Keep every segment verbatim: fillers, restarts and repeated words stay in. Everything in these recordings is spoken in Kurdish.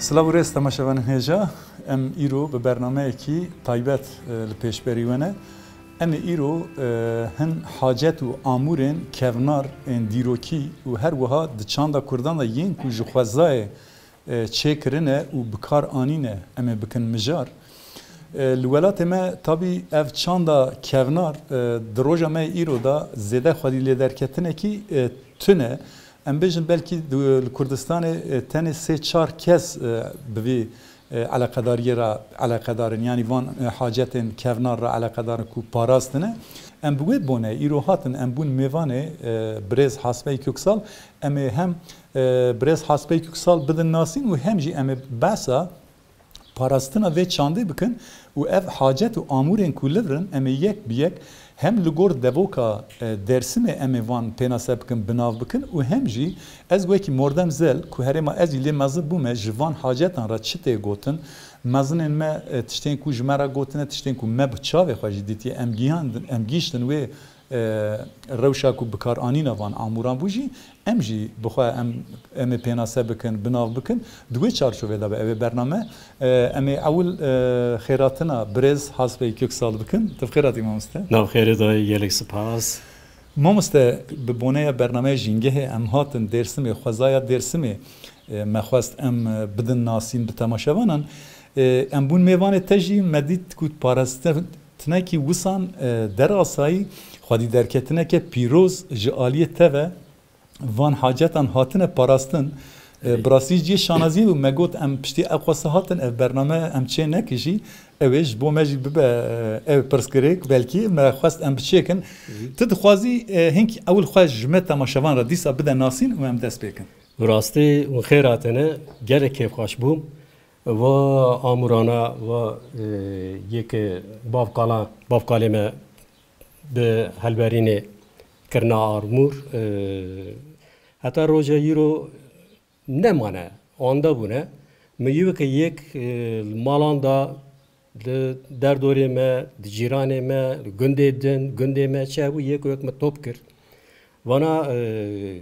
Silav û rêz temaşevanên hêja. Em îro bi bernameyekî taybet, e, li pêşberî we ne. Em ê îro, e, hin hacet û amûrên kevnar ên dîrokî û her wiha di çanda Kurdan de yên ku ji xwezayê, e, çêkirine û bi kar anîne, em ê bikin mijar. E, li welatê me tabî ev çanda kevnar, e, di roja me yê îro de zêde xwedî lêderketinekî, e, tune. Em bêjin belkî di, li Kurdistanê, e, tenê sê çar kes, e, bi vî, e, eleqedariyê re eleqedar in, yanî van, e, hacetên kevnar re eleqedar in ku parastine. Em bi wê bonê îro hatin, em bûn mêvanê, e, birêz Hasbey Köksal. Em ê hem, e, birêz Hasbey Köksal bidin nasîn û hem jî em ê behsa parastina vê çandê bikin û ev hacet û amûrên ku li vir in, em ê yek bi yek hem li gor devoka, e, Dêrsimê em ê van pênase bikin, bi nav bikin û hem jî ez wekî Mordem Zel ku herêma ez jî lê mezin bûme, ji van hacetan re çi tê gotin, mezinên me, e, tiştên ku ji me re gotine, tiştên ku me bi çavê xwe jî dîtiye, em gihand-, em gihîştin wê e, rewşa ku bikaranîna van amûran bû jî, em jî bi xwe em, em ê pênase bikin, bi nav bikin. Di wê çarçovê de be ev ê bername. E, em ê ewil, e, xêratina birêz Hasbey Köksal bikin. Tu bi xêr hatî mamoste. Nav xêrê dayê, gelek spas. Mamoste, bi boneya bernameya Jîngehê em hatin Dêrsimê, xwezaya Dêrsimê, e, me xwest em, e, bidin nasîn bi temaşevanan. E, em bûn mêvanê te jî, me dît ku parastin Tinekî wisan, e, derasayî, xwedî derketineke pîroz ji aliyê te ve van hacetan hatine parastin. E, Erê. Bi rastî cihê şanaziyê bû. Me got, em piştî ew xwesta hatin, ev bername em çê nekijî. Ew ê ji bo me jî bibe, e, ev pirsgirêk, belkî me xwest em bi çêkin. Hı. Tu dixwazî, e, hinkî ewil xwe ji me temaşevan re dîsa bide nasîn û em dest pê kin. Bi rastî hûn xêr hatine, gelek kêfxweş bûm. Va amûrana, va, e, yek bavkala, bavkalê me bi helberînê kirina amûr, e, heta roja îro nemane, anda bûne. Min yê weke yek, e, li malan da, li derdorê me, di cîranê me, li gundê din, gundê me çi hebû, yek wek min top kir. Vana, e,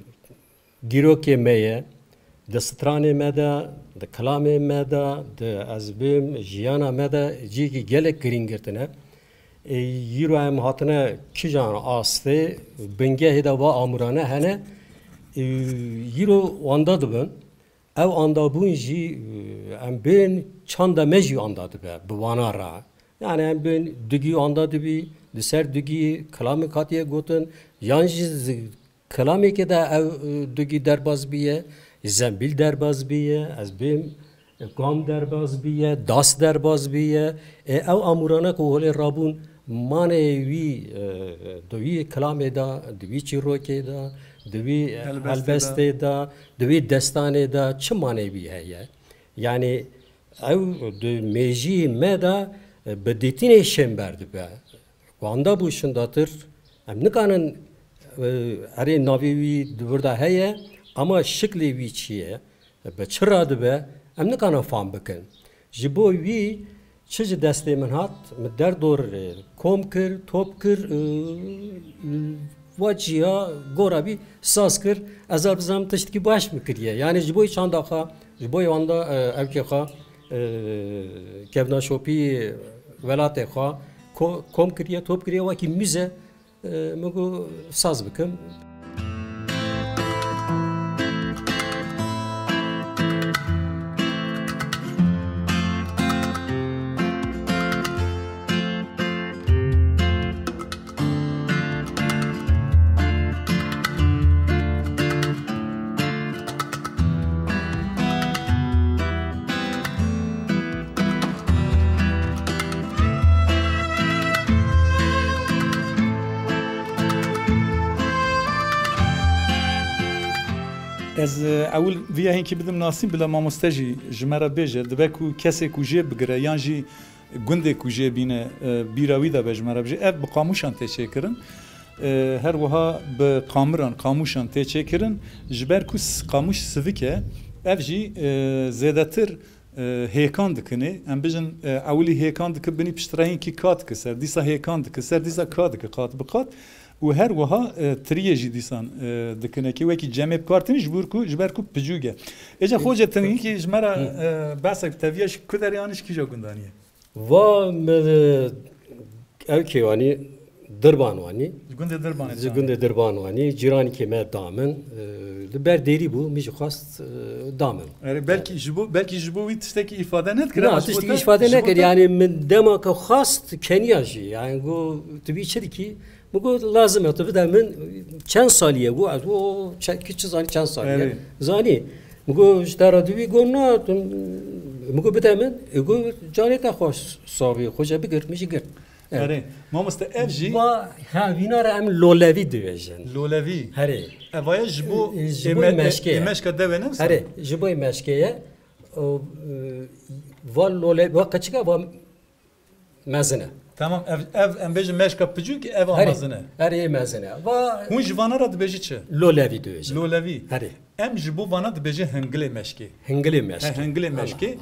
dîrokê me ye, di stranê me de, di kilamê me de, di, ez bêm, jiyana me de cihekî gelek girîng girtine. Ê, îro em hatine kîjan astê, bingehê de va amûrane hene, ê, îro wanda dibin. Ew andabûn jî, ê, em bên çanda me jî anda dibe, bi wana re. Yani em bên digî anda dibî, di ser digî kilamê hatiye gotin, yan jî zi-, Kilamekê de ew, e, dugî derbas bîye, zembîl derbas bîye, ez bêm, e, kam derbas bîye, das derbas bîye. E, ew amûrane ku holê rabûn, manê wî, e, di wî kilamê de, di wî çîrokê de, di wî, e, Helbestê de. helbestê de, di wî destanê de çi manê wî heye? Yanî ew di mêjiyê me de, e, bi dîtinê şênber dibe. Wanda bû şindatir, em nikanin E, erê navê wî di vir de heye, ama şiklê wî çi ye? Bi çi radibe? Em nikarin fam bikin. Ji bo wî çi ji destê min hat, min derdor, e, kom kir, top kir, e, va çiya gora wî saz kir. Ez ar bizam tiştekî baş min kiriye. Yani ji bo çanda xwe, ji bo wanda, e, evkê xwe, e, kevna şopî welatê xwe ko-, kom kiriye, top kiriye, wekî müze. E, min got, saz bikim. Ez, e, ewil viya hinkî bidim nasîn, bila mamoste jî ji me re bêje, dibe ku kesê ku jê bigire yan jî gundê ku jê bîne, e, bîra wî de be ji me re bijî. Ev bi qamûşan tê çêkirin. E, her wiha bi qamiran, qamûşan tê çêkirin. Ji ber ku s-, qamûş sivik e, ev jî, e, zêdetir, e, hêkan dikinê. Em bijin, e, ewilî hêkan dike, binî piştre hinkî ka dike ser, dîsa hêkan dike ser, dîsa ka dike qat bi qat. Û her wiha, e, tiriyê jî dîsan, e, dikine ki wekî cemê bi kar tînin ji ber ku, ji ber ku picûk e. Êca xocê, tu hinkî ji me re, e, behsek teviya ji ku derê anî, ji kîja gundanî ye? Va min, e, ew kê wanî, Dirban wanî. Ji gundê Dirbanê Ji gundê Dirban wanî. Cîranîkê me da min. E, li ber dêrî bû, min jî xwest, e, da min. Erê, belkî ji bo, belkî ji bo wî tiştekî îfade nedikir, ama Na, ji bo tiştekî te, îfade ji bo nekir. te Yani min dema ke xwest keniya jî. Yani got, tu bî çi dikî? Min got, lazim e, tu bide min, çend salî ye? Got, ez, o, çe-, ki çi zanî çend salî ye? Erê. Zanî. Min got, ji te re divî? Got, na, tu, min got, bide min. E, got, canê te xweş savî, xwe jê bigir, min jî girt. Evet. Erê. Mamoste, ev jî Va, ha, vîna re em lolevî dibêjin. Lolevî. Herê. Evaya ji bo E, ji ê bo me-, ê, meşkê ê ye. meşka dewe ne wisa? Herê, ji bo meşkê ye. O, e, va lole-, va keçika, va mezin e. Tamam, ev, ev em bêjin meşka picûk, ev a Herê, mezin e. herê mezin e. Va Hûn ji vana re dibêjî çi? Lolevî dibêjin. Lolevî. Herê. Em ji bo vana dibêjin hingilê meşkê. Hingilê He, meşkê. hingilê Allah meşkê. Allah,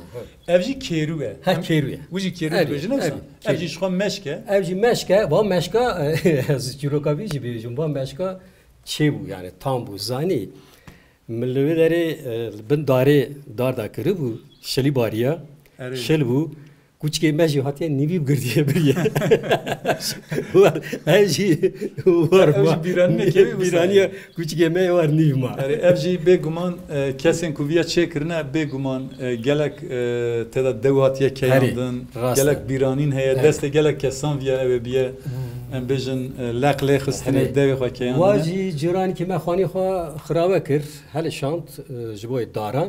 evet. Ev jî kêrû e. He, Em, kêrû ye. wî jî kêrû Erê, dibêjin, ne wisa? erê, Ev kêrû. jî ji xwe meşk e. Ev jî meşk e. Va meşka, ez çîroka vî jî bêjim. Va meşka çêbû, yani tam bû. Zanî, min li wê derê, e, li bin darê dar da kiribû, şilî bariya. Erê. Şil bû. Kuçikê me jî hatiye nîvî bigirtiye biriye. War, ev jî war Ew jî ma-, bîranînekê wê wisa bîraniye ye. Kuçikê me war nîv ma. Erê, ev jî bêguman, e, kesên ku viya çêkirine, bêguman, e, gelek, e, tê de dew hatiye Herê, keyandin, rast e. gelek bîranîn heye, Herê. destê gelek kesan viya ew ê biye, Hmm. em bêjin, e, leq lê xistinê Herê. dewê xwe keyandine. Wa jî cîranîkê me xwanî xwe xirawe kir, helişand, e, ji bo daran.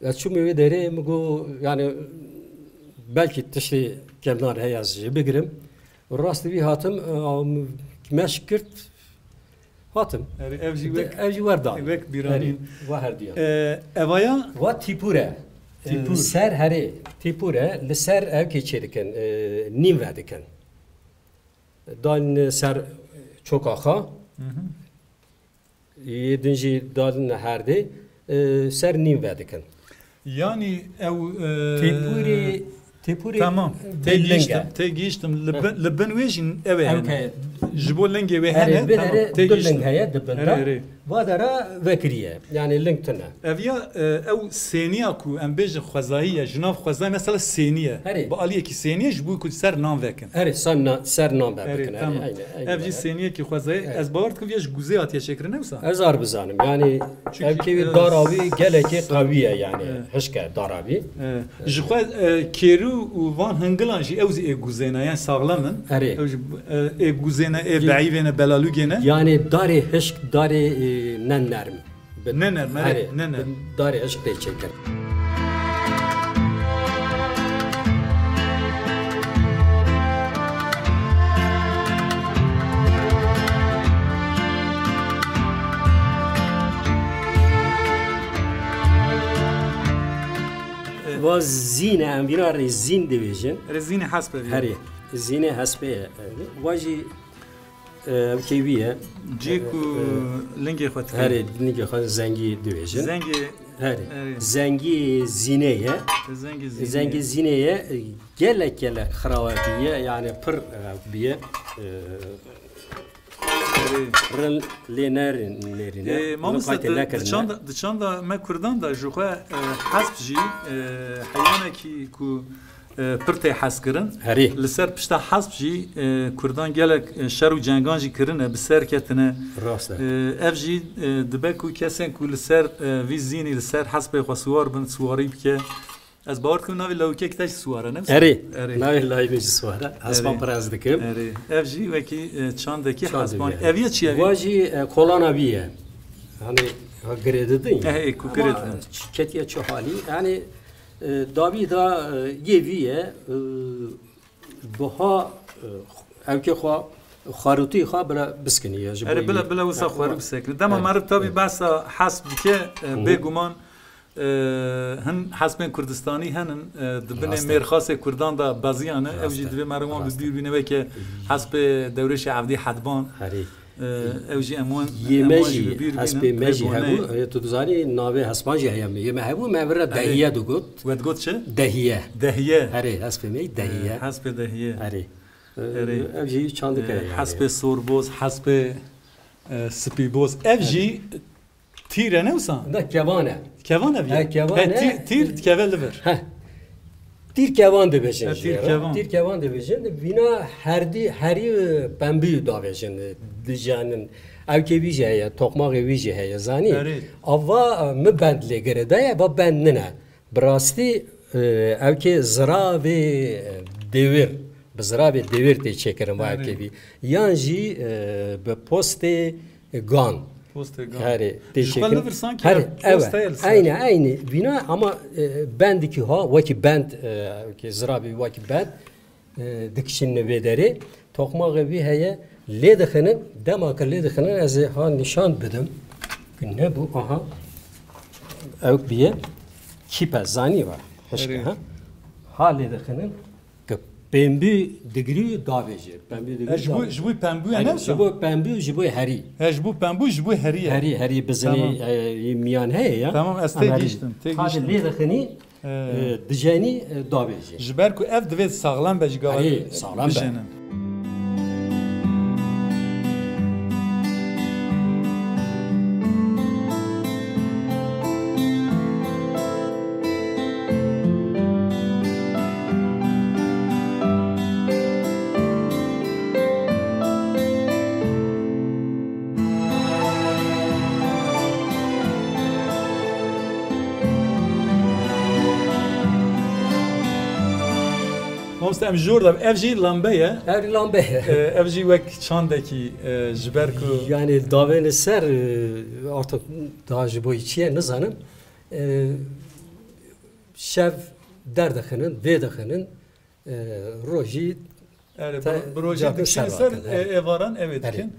Ez çûm wê derê, min got, yani, belkî tiştê kevnar heye ez jê bigirim. Rastî vî hatim, e, meşk girt, hatim. Erê, ev jî wek, Ev jî wer da. wek bîranîn. Erê, wa her diyan. E, evaya? Wa tîpûr e. Tîpûr. E, ser herê, tîpûr e. Li ser ev kê çê dikin, e, nîm ve dikin. Dan ser çoka xwe. Hı hı. Yê din jî dadin herdê, e, ser nîm vedikin. Yanî ew, e, Têpûrê, têpûrê Tamam, bi tê ling gihîştim, e. tê gihîştim. Li Heh. bin, li bin wê jî ew ê Ew hene. ke Ji bo lingê wê Erê, hene, bi tamam, erê tê du ling gihîştim. heye di bin Erê, de. erê. Va dera vekiriye. Yani ling tune. Ev ya, e, ew sêniya ku em bêjin xwezayî ye, ji nav xwezayî mesela sênî ye. Herê. Bi aliyekî sênî ye, ji bo ku ser nan vekin. Erê, ser na-, ser nan Erê, vekin. Erê, tamam. aynen, aynen Ev jî öyle. sêniyekî xwezayî. Evet. Ez bawer dikim viya ji guzê hatiye çêkirin, ne wisa? Ez ar bizanim. Yani Çünkü, ev kê wî e, dara wî gelekê s-, qewî ye yani. Evet. Hişk e dara wî. E, ji xwe, e, kêrû û van hingilan jî ew zî ê guzêne, yani saxlem in. Erê. Ew jî, e, ê guzêne, ê Jî- beîvê ne, belalûgê ne. Yani darê hişk, darê, e, ne nerm. Bi Ne nerm, erê, Herê, ne nerm. bi darê hişk tê çêkirin. Va zîn e, em vîna rê zîn dibêjin. Erê, zînê hespe vî. Herê, zînê hespê ye. Va jî Ev kêvî ye. Cî ku lingê xwe dike. Herê, lingê xwe zengî dibêjin. Zengê, Herê. Herê. Zengî zînê ye. Zengê zînê. Zengî zînê ye. Gelek gelek xirawe bîye. Yani pir, e, bîye. E, Herê. Rin lê nerin, nerîne. E, mamoste, di, di çanda, di çanda me Kurdan da ji xwe, e, hesp jî, e, heyanekî ku e, pir tê hezkirin. Herî. Li ser pişta hesp jî, e, Kurdan gelek, e, şer û cengan jî kirine, bi ser ketine. Rast e. E, ev jî, e, dibe ku kesên ku li ser, e, vî zînî li ser hespê xwe siwar bin, siwarî bike. Ez bawer dikim navê lawikek te jî siwar e, ne? Herî. Herî. Navê lawikê jî siwar e. Hespan pir ez dikim. Herî. Ev jî wekî, e, çandekî hespan. Ev ye çi ev? Va jî, e, kolana vî ye. Hani, ha, girê didin. Eh, ê, ku girê didin. Ketiye çi halî? Yani, E, dawî da, e, yê vî ye, e, buha, e, ewkê xwe, xwarûtî xwe bila biskiniye ji bo Erê, bila, bila wisa xwarû bisekine. Dema meriv tabî behsa hesp dike, e, bêguman, e, hin hespên Kurdistanî henin, e, di binê mêrxasê Kurdan da beziyane. Ew jî divê meriv wan bi bîr bîne weke hespê Dewrêşê Evdî Hedban. Herî. Ew jî em wan, yê me jî, hespê me jî hebû. Tu dizanî navê hespan jî heye. Yê me hebû, me vir re dehiye digot. We digot çi? Dehiye. Dehiye. Erê, hespê me dehiye. Hespê dehiye. Erê. Erê. Ev jî çandike ye. Hespê sorboz, hespê, e, spîboz. Ev jî tîr e, ne wisa? Ne, kevan e. Kevan e. He, kevan e. Tîr, tîr dikeve li vir. He. Tîr kevan dibêjin jî. Tîr kevan. Tîr kevan dibêjin. Vîna herdî, herî pembî davêjin, dijenin. Ewkê wî jî heye, toqmaxê wî jî heye, zanî? Erê. Ava, e, mi bend lê girêdaye, va bend nine. Bi rastî, e, ewkê ziravê, e, dêwir, bi ziravê dêwir tê çêkirin va ewkê wî. Yan jî, e, bi postê gan. Postê gan. Herê, tê çêkirin. Ji xwe li vir sanki ev post heye li ser. Eyni, eyni. Vîna ama, e, bendikî ha, wekî bend, e, wekî ziravê wekî bend, e, dikişînin vê derê. Toqmaxê vî heye, lê dixinin, dema ku lê dixinin, ez ê ha nîşan bidim. Ku nebû, aha. Ew biye kîpe, zanî va. Hişke, ha? Ha lê dixinin. Ke pembî digirî davêje. Pembî digirî davêje. Ji bo, ji bo pembû ye, ne wisa? Ji bo pembî û ji bo herî. He, ji bo pembû, ji bo herî ye. Herî, herî bizinî, e, miyan heye ya. Tamam, ez tê gihîştim, tê gihîştim. Hadi lê dixinî, e, dijenî, e, davêje. Ji ber ku ev divê saxlem be ji gava bijenin. Herî, saxlem be. Mamoste, em jor da, ev jî lambe ye. Ev lambe ye. E, ev jî wek çandekî, e, ji ber ku Yani davêne ser, e, artık daha ji bo çi ye nizanim. E, şev derdixinin, vê dixinin, e, rojî Erê, te bi, bi rojî cakir dikişîne ser ser, vatin, e, erê. Êvaran, ev ê dikin.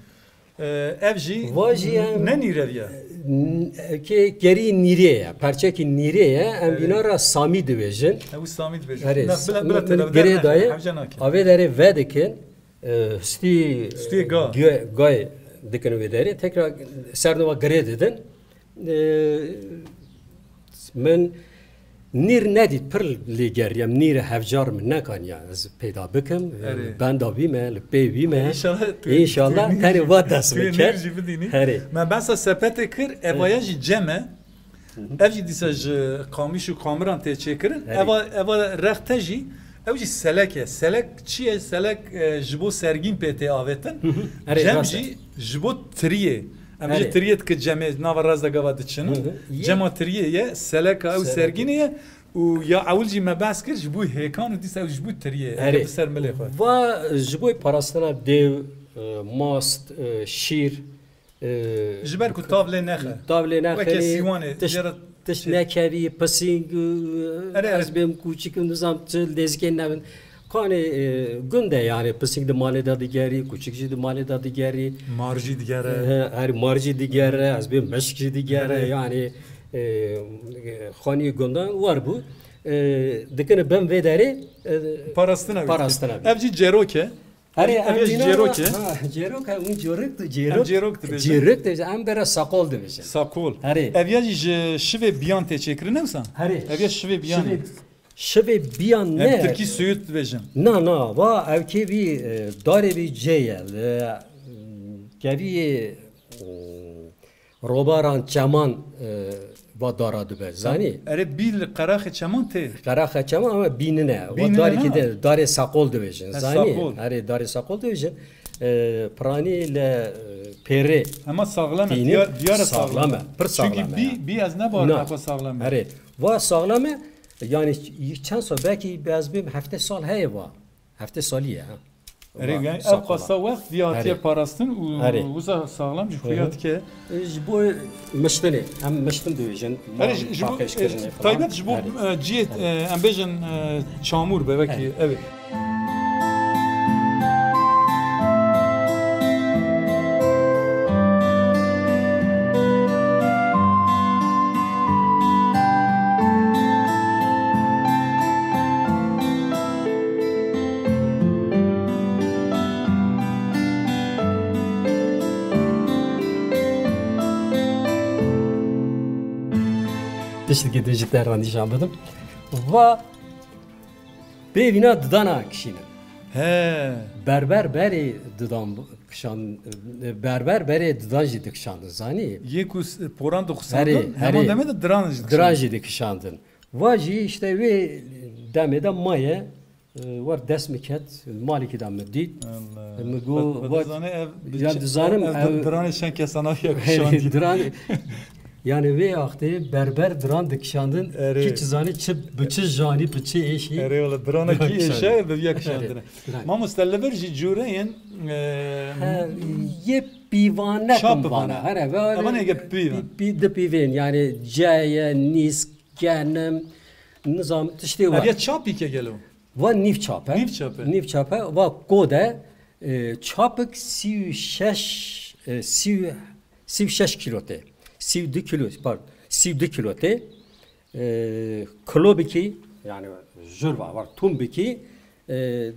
E, ev jî Va jî em ne nîrev ye? N-, ke-, kerî nîrê ye, perçekî nîrê ye, em Erê. Vîna ra samî dibêjin. Ew samî dibêjin. Erê, Nef bila, bila min têne, girê daye, hevce nake. Avê derê vedikin, e, stûyê Stûyê ga. Gay dikin wê derê, tekrar ser nova girê didin. E, min nîr nedît, pir lê geriyem, nîrê hevcar min nekaniya ez peyda bikim. Erê. Benda bî me, li pê bî me. Înşallah tu, Înşallah tu tenê va dest tu min nîr ket. Jî bidînî. Herê. Me behsa sepetê kir, evaya jî cem e. Ev jî dîsa ji qamîş û qamiran tê çêkirin. Herê. Eva, eva rexte jî, ew jî selek e. Selek çi ye? Selek, e, ji bo sergîn pê tê avêtin. Erê, cem rast e. Jî ji bo tiriyê. Em jî Erê. Tiriyê dike cemê, nava rast de gava diçin. Hı hı. Cema tiriyê ye, seleka ew Selek. Sergînê ye. Û ya ewil jî me behs kir, ji bo hêkan û dîsa ew ji bo tiriyê. Erê. Bi ser milê xwe. Va ji bo parastina dêw, e, mast, e, şîr, e, Ji ber ku tav lê nexe. Tav lê nexe. Weke sîwanê, tişt, jê re tişt çi? Nekevî, pisîng, e, Erê, erê. Ez bêm kûçik, nizam çi, lêzikên nevin. Kanê, e, gund e, yani, pisîng di malê de digerî, kûçik jî di malê de digerî. Mar jî digere. E, her mar jî digere, ez bêm mişk jî digere, Erê. Yani, e, xaniyê gundan war bû. E, dikine bin vê derê, e, Parastina wê. Parastina wê. Ev jî cerok e. Herê, ev, ev em ya ji dîna cêrok e. Ha, cêrok e, hûn cêrok di, cêrok. Em cêrok dibêjin. Cêrok dibêjin, em bera saqol dibêjin. Saqol. Herê. Ev ya jî ji şivê biyan tê çêkirin, ne wisa? Herê. Ev ya şivê biyan e. Şivê, şivê biyan ne? Em tirkî suyut dibêjin. Na, na, va ev kê bî, e, darê bî cê ye. Li, e, keviyê, e, robaran çeman, e, va dara dibe, zanî? Erê, bî li qeraxê çeman tê? Qeraxê çeman ama bî nine. Va bî nine darîkî ne? De, darê saqol dibêjin, he, zanî? Saqol. Erê, darê saqol dibêjin. E, piranî li, e, pêrê. Hema saxlem e, tînin, diyar, diyar e saxlem e. Saxlem e, pir saxlem e. Çünkü bî, bî ez nebarim xwe saxlem e. Erê, va saxlem e, yani çend sal, belkî ez bim heftê sal heye va. Heftê salî ye, ha. Erê, va, yani ev saqlem. Qasa wext diya hatiye parastin û, erê, wisa saxlem ji xuya dike. E, ji bo miştinê, em miştin dibêjin. Erê, ji, ji bo, paqijkirinê, e, falan. Taybet ji bo, erê, e, cihê, erê, e, em bêjin, e, çamûr be, wekî, erê, ev ê. Tiştekî din jî te re nîşan bidim. Va pêvîna didana kişînin. He. Berber berê didan kişan, berber berê didan jî dikişandin, zanî? Yê ku s-, poran dixusandin, herê, heman, herê, demê de diran jî dikişandin. Diran jî dikişandin. Va jî işte wê demê de maye, e, war dest min ket, malekî de min dît. Allah. E, min got, va, va, dizane ev, ya dizanim ev, ev diranê çend kesana ya kişandî. Diran, yani vê axtê berber diran dikişandin, erê, kî çi zanî, çi, bi çi janî, bi çi êşî. Erê, wala dirana kî êşe, bi ya kişandine. Erê, diran. Mamoste, li vir jî cûreyên, e, he, yê pîvanek çap bana. Herê, ve, evan ege pîvan. Pî-, pî-, di pîvên, yani ceye, nîsk, genim, nizam, tiştê we. Ev ya çapî ke gelo? Va nîv çap e. Nîv çap e. Nîv çap e. Va kode, e, çapik sî û şeş, e, sî û, sî û şeş kîlo tê. Sî û du kîlo, pardon, sî û du kîlo tê. E, kilo bikî, yani jur va, var tûm bikî, e,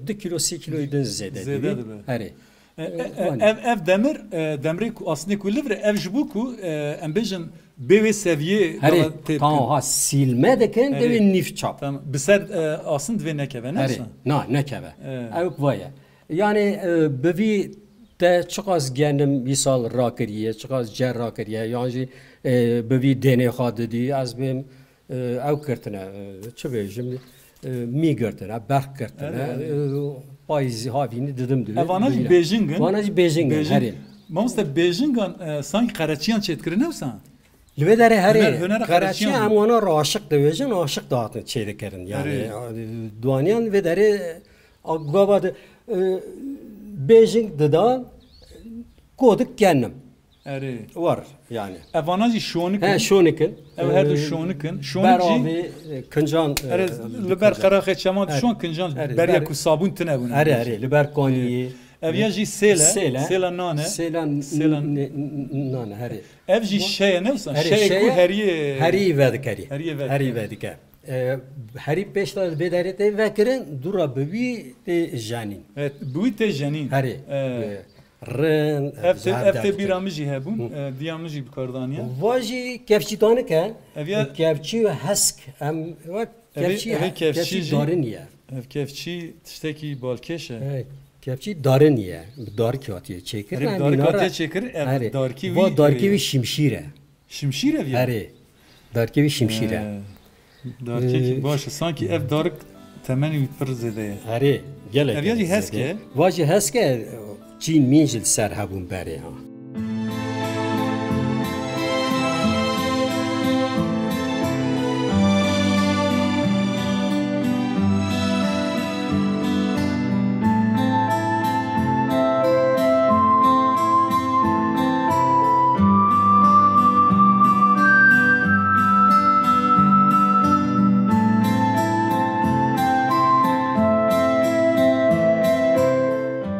du kîlo, sî kîloyê din zêde dibe. Zêde dibe. Herê. E, e, e, ev, ev demir, e, demrê ku aslında ku li vir e, ev ji bo ku, e, em bêjin bê wê seviyê, herê, gava tê bikin. Tamam, ha, sîlme dikin, herê, devê nîv çap. Tamam. Bi ser, e, asin divê nekeve, ne? Herê, wisa? Na, nekeve. E. Ew va ye. Yani, e, bi vî te çiqas genim mîsal rakiriye, çiqas ce rakiriye, yan jî, e, bi vî dênê xwe didî, ez bêm, e, ew girtine, e, çi bêjim, e, mî girtine, berx girtine, erê, erê, e, payîzî havînî didim dibe. Evana jî bêjing in. Vana jî bêjing in, bêjing, herê. Mamoste, bêjingan, e, sanki qereçiyan çêdikirine wisa? Li vê derê herê, huner, hunera qereçiyan, qereçiyan em wana re aşiq dibêjin, aşiq dihatin çêdikirin. Yani, erê, e, duaniyan vê derê, a, gava de, e, bêjing didan, kodik genim. Erê. War, yani. Evana jî şonik in. He, şonik in. Ev her du, e, şonik in. Şonik jî beravê, e, kincan, e, erê, li ber kincan. Qeraxê çeman, erê, şon kincan, erê, beriya ber-, ku sabûn tune bûn. Erê, erê, li ber kaniyê. Ev ya jî sêl e. Sêl e. Sêla nan e. Sêla n-, sêla n-, n-, n-, nan e, herê. Ev jî şeye ne wisa? Herê, şeye ku heriyê, heriyê vedike. Heriyê vedike. Heriyê vedike. E, herî pêş de vê derê tê vekirin, dûra bi wî tê jenîn. Evet, bi wî tê jenîn. Herê. E. E, rin, ev tê, ev tê bîra min jî hebûn, e, diya min jî bi kar daniye. Va jî kevçî danik e. Ev ya kevçî û hesk. Em, wek kevçî, ev ê kevçî jî darin ye. Ev kevçî tiştekî balkêş e. Evet, kevçî darin ye. Bi darikê hatiye çêkirin. Erê, bi darik hatiye çêkirin, ev darikî wî, va darikê wî şimşîr e. Şimşîr ev ya? Erê. Darikê wî şimşîr e. He. Darikekî baş e. Sanki ev darik temenê wî pir zêde ye. Erê, gelek zêde. Ev ya jî hesk e. Va jî hesk e, çîn mîn jî li ser hebûn berê ha.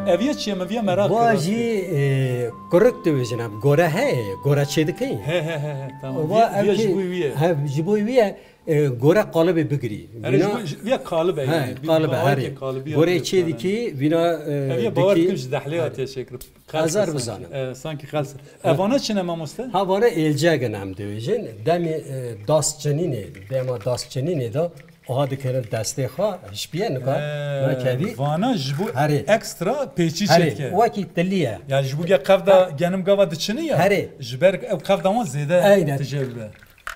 Ev ya Çi ye, me viya meraq kir. Va jî, e, kurik dibêjin em, gore heye, gore çêdikeyin. He, he, he, he, tamam. Va viya, viya ji bo wî ye. He, ji bo wî ye, e, gore qalibê bigirî. Erê, ji bo, ji, viya qalib e yani. He, qalib e, herê. Gore çêdikî, vîna, e, ev ya bawer dikim ji dehlê hatiye çêkirin. Hezar bizanim. E, sankî xels. Evana çi ne mamoste? Ha, vana êlcegin em dibêjin. Demê, e, das çinînê, dema das çinînê de Aha dikerin destê xwe, hişpiye nika, He, nakevî. Vana ji bo Herê. Ekstra pêçî Herê, çêdike. Wekî tilî ye. Yani ji bo ge qevda Ha. Genim gava diçini ya. Herê. Ji ber ew qevda wan zêde Aynen. Tije bibe.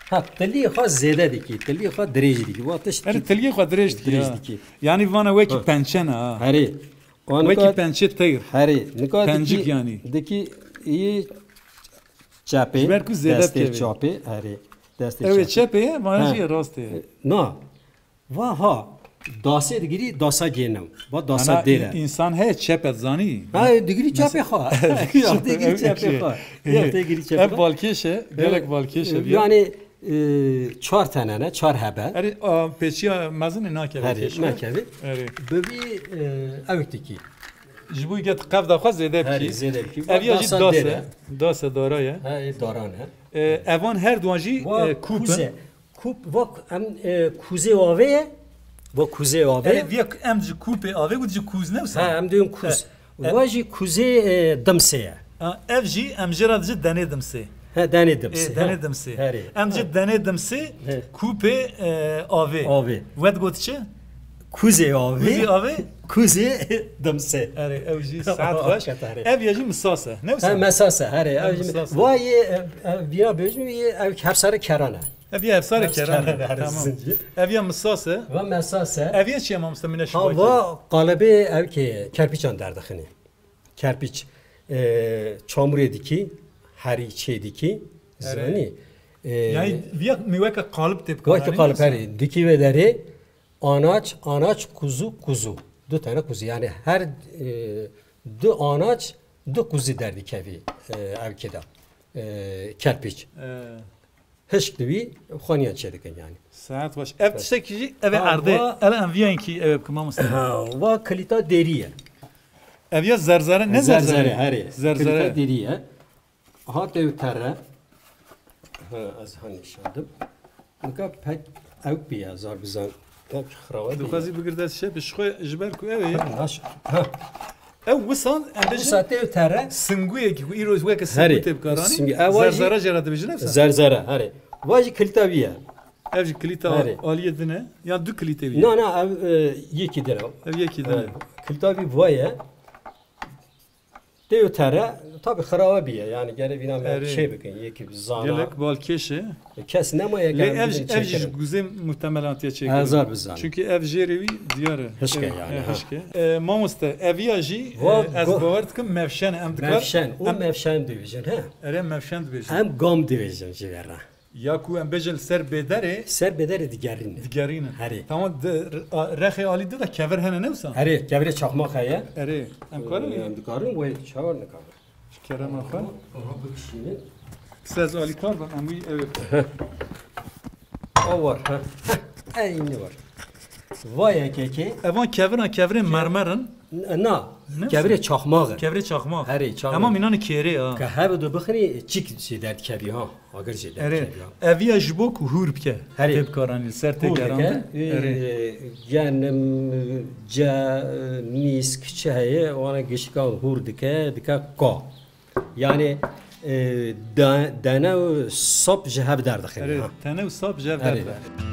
Ha, tilî xwe zêde dikî, tilî xwe dirêj dikî. Wa tişt Herê tilî xwe dirêj dikî. Dirêj dikî. Yani vana wekî Ha. Pençe ne ha. Herê. Wekî pençe teyr. Herê. Nika Pencik dikî, yani. Dikî iyi çepê. Ji ber ku zêde destê dikeve. Çapê, herê. Destê Ew ê çepê. Çepê ye, vana Ha. Jî rastê ye. Na. Va ha, dasê digirî, dasa gênim. Va dasa Ana dêre. In-, insan heye çep et zanî. Ha, digirî çepê xwe. Ya, digirî çepê xwe. Ya, digirî çepê xwe. Ev balkêş e, gelek balkêş e. Yani, e, çar tane ne, çar hebe. Erê, a, pêçiya mezin e nakeve Herê, kêş e. Nakeve. Erê. Bibî, e, ew tikî. Ji bo get qevda xwe zêde bikî. Herê, zêde bikî. Ev ya jî dasa dêre. Das e, dara ye. Ha, e, daran e. E, evan her duan jî, Va e, kûp in. Kûze. Kûp, va em, e, kûzê avê ye. Va kûzê avê. Erê, viya em ji kûpê avê got ji kûz ne wisa? Ha, em diyên kûz. E, e. Va jî kûzê, e, dimsê ye. Ha, ev jî em jê re dijî denê dimsê. He, denê dimsê. E, denê dimsê. Herê. Em jî denê dimsê, He. Kûpê, e, avê. Avê. Wet got çi? Kûzê avê. Kûzê avê. Kûzê dimsê. Erê, ew jî saet baş. Ev ya jî misas e. Ne wisa? Ha, mesas e, herê. Ev jî misas e. Va yê, e, e, vîna bêjim, yê ev hevsare keran e. Ev ya hevsare keran e. Tamam. Ev ya misas e. Va mesas e. Ev ya çi ye mamoste mine şiva ki? Ha, va qalibê ev ki kerpiçan derdixinî. Kerpiç. E, çamurê dikî, herî çê dikî, Erê. Zanî. E, Yani viya mi weke qalib tê bikaranî. Weke qalib, herî. Dikî ve derê, Anaç, anaç, kuzu, kuzu. Du tane kuzu. Yani her, e, du anaç, du kuzu derdikevî, e, evkê de. E, kerpiç. E. Hişk dibî, xwaniyan çêdikin yani. Saet baş. Ev tiştekî jî, ev ê Ha, erdê. Va Ele em viya enkî ev ê bikim, mamoste. Ha, va kilîta dêrî ye. Ev ya zerzere, ne zerzere? Zerzere, herê. Zerzere. Kilîta dêrî ye. Ha, tê û tere. Ha, ez ha nîşandim. Nika pek ewk bî ya, zar bizan. Pek xirawe bî. Dixwazî bigir dest şe, bi ji xwe ji ber ku ew ê. Ha, naş-, ha. Ew wisan, em bêjin Wisa tê û tere. Singuyekî ku îro weke Herê. Singu tê bikaranî. Singu-, ew jî Zerzere jê re dibêjin ev sa. Zerzere, herê. Va jî kilîta vî ye. Ev jî kilîta Herê. Aliyê din e. Ya du kilîtê vî ye. Na, na, ev, e, yekî din e. Ev yekî din e. Ev kilîta vî va ye. Tê û tere, tabi xirawe bîye, yani gere vîna me Erê. Çê bikin, yekî bi zana. Gelek balkêş e. E, kes nemaye Lê gere ev, bidin ev jî çêkirin. Ji guzê muhtemelen tiye çêkirin. Ezar bizan. Çünkü ev jêrê wî diyar e. Hişk e Ev, yani, ev ha. Hişk e. E, mamoste, eviya jî, Va e, ez go- bawer dikim mevşen e. Em dikar, Mevşen, û em mevşen dibêjin, he? Erê, mevşen dibêjin. Em gam dibêjin ji vera. Ya ku em bêjin li ser bêderê Ser bêderê digerînin. Digerînin. Herê. Tamam, di, a, rexê alî di de kevir hene ne wisa? Herê, kevirê çaxmaq heye. Erê, em karin Ee, em dikarin wê çawa nikarin. Ji kerema xwe. Aha, bikişînin. Kisa ez alîkar bim, em wî ew ê. O var, ha. Eynî var. Vay yekekê. Evan keviran, kevirên mermer in. N-, na, Ne kevirê wisa? Çaxmaq in. Kevirê çaxmaq. Herê, çaxmaq. Ama mînanê kêrê ha. Ke her du bixinî çîk jê derdikevî ha. Agir jê Erê, derdikevî ha. Eviya ji bo ku hûr bike. Herê. Tê bikaranî, li ser tê Hûr gerandin. Dike, Erê. e, genim, ce, nîsk, çi heye, wana gişikan hûr dike, dike ka. Yani, e, de-, dene û sap ji hev derdixin. Erê, ha. Tene û sap ji hev Erê. Derdixin.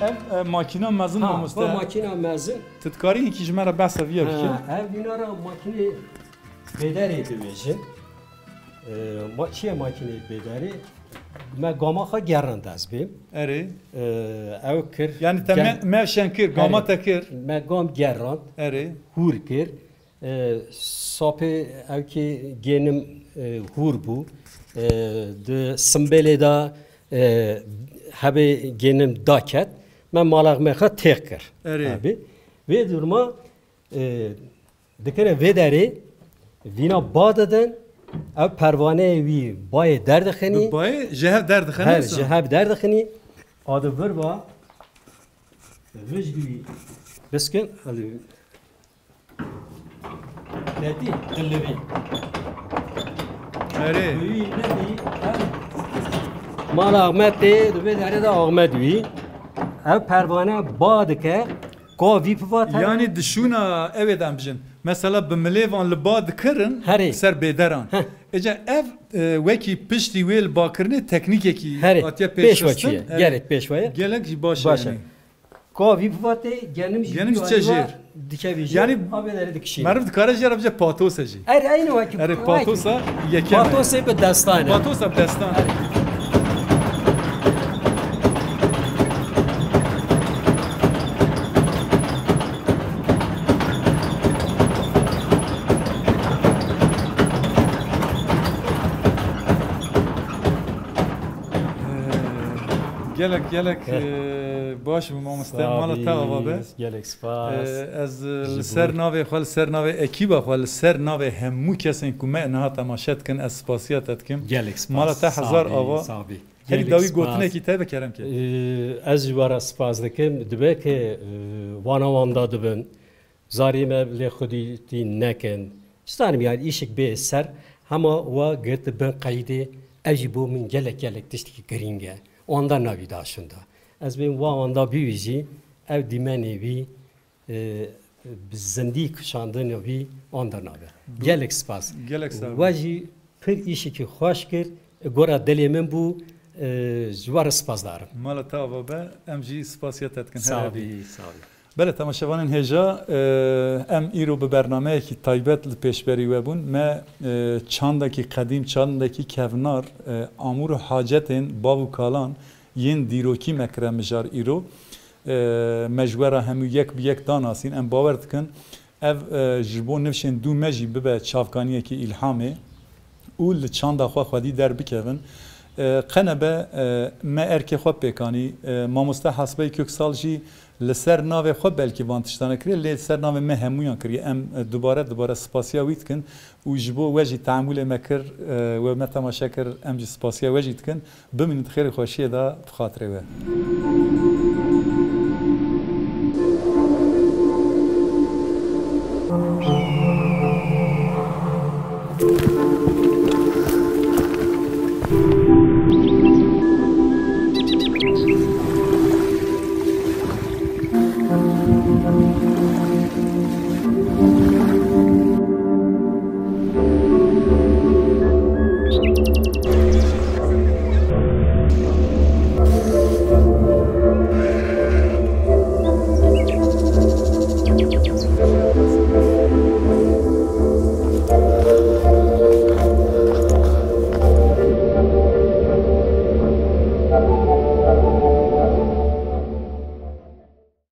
Ev, e, makîna mezin Ha, mamoste. Bu makîna mezin. Tu dikarî hinkî ji me re behsa vî ya bikî? Ha, ev vîna re makînê bêderê dibêjin. E, ma çiye makîneyê bêderê? Me gama xwe gerand ez bêm. Erê. E, ew kir. Yani te ger- me, me şen kir, gama Erê. Te kir. Me gam gerand. Erê. Hûr kir. E, sapê ew kê gênim, e, hûr bû. E, di simbêlê de, e, hebê gênim daket. Me mala me xwe têx kir. Erê. Hebê. Vê duruma, e, dikine vê derê vîna ba didin, ew pervaneyê wî bayê derdixinî. Bi bayê ji hev derdixin Her, wisa? Ji hev derdixinî. A di vir va, vij wî biskin, hadi. Ketî, qilibî. Erê. Wî nebî, ev mala Ahmet tê, di vê derê de Ahmet wî. Ev pervane ba dike, ka vî piva te. Yani dişûna ew ê de em bijin. Mesela bi milêvan li ba dikirin Herê. Ser bêderan. Heh. Ece ev, e, wekî piştî wê li bakirinê teknîkekî Herê. Hatiye Pêşwa pêşxistin. Çiye? Erê. Gerek pêşwa ye. Gelek jî baş e Baş e. Yani. Ka vî bivatê, genim jî Genim jî çe jêr. Dikevî jêr. Yani, a vê derê dikişîne. Meriv dikare jê re bije patose jî. Er, eyni wekî, Erê, wekî. Patosa yekem e. Patosê bi destan e. Patosa bi destan. Erê. Gelek, gelek, Heh. E, baş bû mamoste. Sağ Mala te ava be. Bî, gelek spas. E, ez, e, Ji li ser bo- navê xwe, li ser navê ekîba xwe, li ser navê hemû kesên ku me niha temaşe dikin, ez spasiya te dikim. Gelek spas. Mala te hezar ava. Sağ bî, sağ bî. Herî Gelek dawî spas. Gotinekî te bi kerem ke. E, ez ji we re spas dikim. Dibe ke, e, wana wanda dibin. Zarê me lê xwedîtî nekin. Nizanim yani îşik bê ser, hema wa girti bin qeydê, ev jî bo min gelek gelek tiştekî girîng e. Wanda navî daşinda. Ez bêm wa wanda bîwî jî, ev dîmenê wî, e, bi zindî kişandinê wî wanda nabe. Gelek spas. Gelek sağ ol. We jî pir îşekî xweş kir, gora dilê min bû, e, ji we re spasdar im. Mala te ava be, em jî spasiya te dikin. Sağ bî, sağ bî. Belê, temaşevanên hêja, e, em îro bi bernameyekî taybet li pêşberî we bûn. Me, e, çandekî qedîm, çandekî kevnar, e, amûr û hacetên bav û kalan yên dîrokî me kire mijar îro. E, me ji we re hemû yek bi yek danasîn. Em bawer dikin, ev, e, ji bo nifşên dû me jî bibe çavkaniyekî îlhamê û li çanda xwe xwedî derbikevin. E, qe nebe, e, me erkê xwe pêk anî. E, mamoste Hasbey Köksal jî li ser navê xwe belkî van tiştane kiriye, lê li ser navê me hemûyan kiriye. Em, e, dubare dubare spasiya wî dikin û ji bo we jî teamûlê me kir, e, we me temaşe kir, em jî spasiya we jî dikin. Bimînin di xêr û xweşiyê de bi xatirê we.